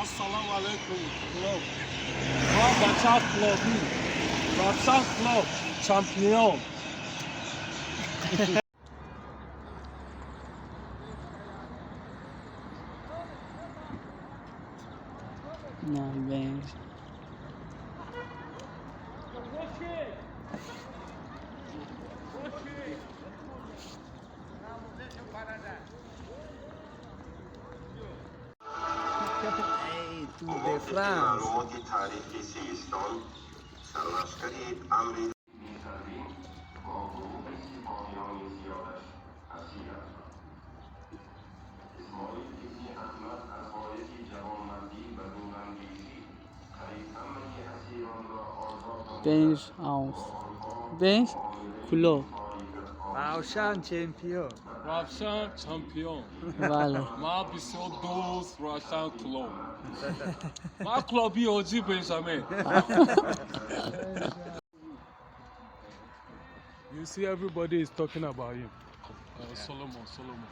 Ассалому алайкум, клуб. Ма бача клуби. Равшан клуб чемпион. No, bem. Tour de France. معلومات تاریخی سیستان سرلشکر امر می‌کردیم با گروه سپاهیان زیادش اسیر است. اسماعیل ابن احمد از غایت جوانمردی و دوراندیشی قریب همه اسیران را آزاد Bens aus. Bens Kulo. Равшан чемпион. Равшан чемпион. Бале. Ма бисёр дӯст Равшан клуб. Ма клуби Ҳоҷи Бенҷамин. You see, everybody is talking about him. Solomon, Solomon.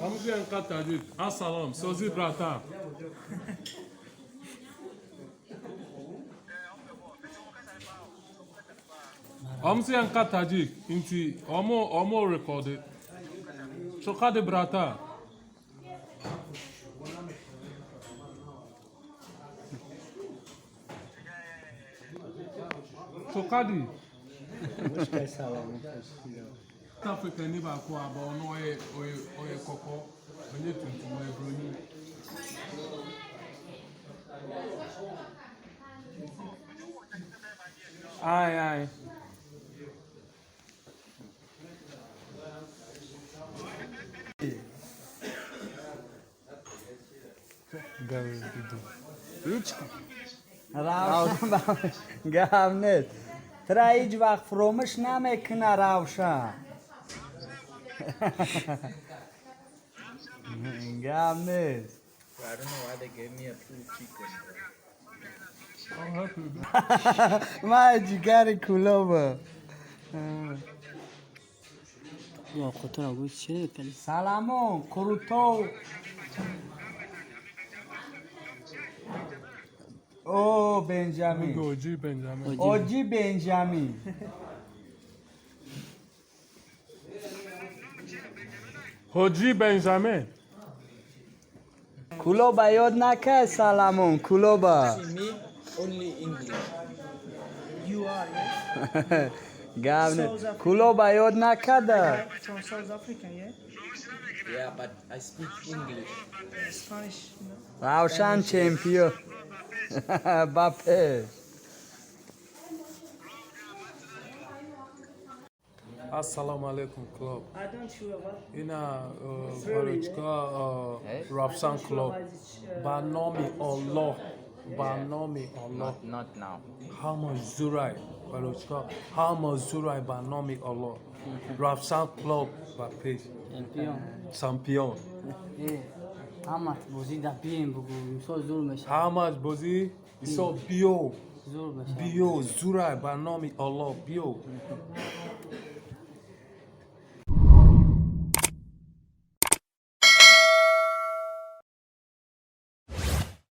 Ҳамзи анқа таҷик. Ассалом, сози братан. Ҳамзи анқа таҷик. Инти омо омо рекорд. Чоқади брата. Чоқади. Africa ni baako aba ɔno ɔyɛ kɔkɔɔ, ɔnyɛ tuntum, ɔyɛ broni. Aye, aye. Равшан гап нест. Тра ҳеҷ вақт фуромӯш намекуна Равшан. Гап нест. I don't know why they gave me a blue chicken, bro. I'm happy. Ман ҷигари кулоба. Ва хотира гӯш чӣ кали? Саламон, Крутов. О, Бенҷамин. Оҷи Бенҷамин. Оҷи Бенҷамин. Ҳоҷи Бенҷамин. Кулоба ёд накай, Саламон, Кулоба. See me, only English. You are, yeah? Гап нест. Кулоба ёд накарда. From South Africa, yeah? Yeah, but I speak English. Spanish, no? Равшан чемпион. Ба пеш. Ассалому алайкум, клуб. I don't sure about. Ина барочка Равшан клуб. Ба номи Аллоҳ, ба номи Аллоҳ. Not now. Ҳама зурай, барочка, ҳама зурай, ба номи Аллоҳ. Равшан клуб ба пеш. Чемпион. Чемпион. Э, ҳамат бозӣ да бием бугу. Имсол зур мешавад. Ҳамаш бозӣ исо биё. Зур мешавад. Биё, зурай, ба номи Аллоҳ, биё.